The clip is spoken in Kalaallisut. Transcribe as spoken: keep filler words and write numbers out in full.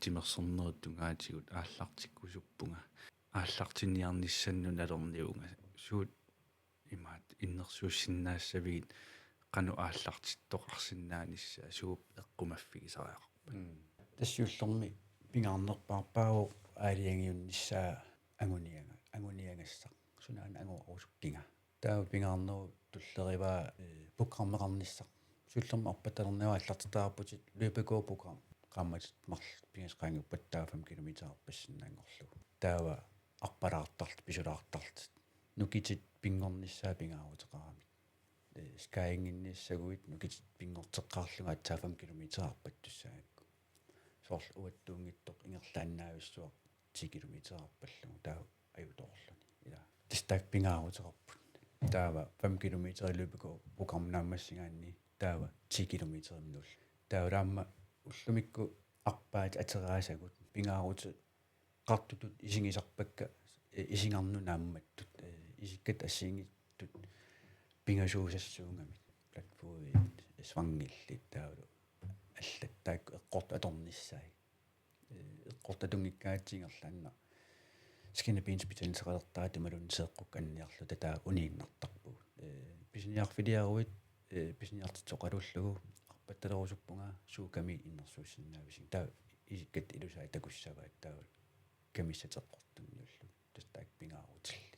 timersornerup tungaatigut aallartikkusuppunga. Aallartinniarnissannut nalornivunga. Suut imaat innersuussinnaassavigit qanoq aallartittoqarsinnaanissaa suut eqqumaffigisariaqarpat. Mm. Tassa siullermik pingaarnerpaarpaavoq aalajangiunnissaa anguniaga-, anguniagassaq. Sunaana anguarusukkiga. Taava pingaarnerup tullerivaa, eh, programmeqarnissaq. Siullermik arpattalernera aallartitaqarputit løbegård-program. Qaammatit marluk pingasut qaangiuppata taava fem kilometer arpassinnaanngorlugu. Taava arpalaartarlutit, pisulaartarlutit. Nukitit pinngornissaat pingaaruteqaramik. Eh, skæringinnissaguit nukitit pinngorteqqaarlugit aatsaat fem kilometer arpattussaagakku. Soorlu uattuunngitsoq ingerlaannaavissuaq ti kilometer arpallugu taava ajutoorluni. Ila. Tassa taakku pingaaruteqarput. Taava fem kilometer løbegård-program naammassigaanni taava ti kilometerimut nuullugu. Taava aamma ullumikkut arpaat ateraasagut pingaaruteqartutut isigisarpakka, eh, isigarnut naammattut, eh, isikkat assigiinngitsut pingasuusassuugamik. Platfodet, svangillit taavalu allat taakku eqqortut atornissaat. Eh, eqqortut atunngikkaangatsigu ingerlaannaq skinnebensbetændelseqalertarluta imaluunniit seeqqukka anniarluta taava uniinnartarpugut. Eh, pisiniarfiliaruit, eh, pisiniartitsisoqaluullugu arpattalerusuppunga suut kamiit innersuussinnaavisigut. Taava isikkat ilusaat takussavaat taava kamissat eqqortunniullugit. Tassa taakku pingaarutillit.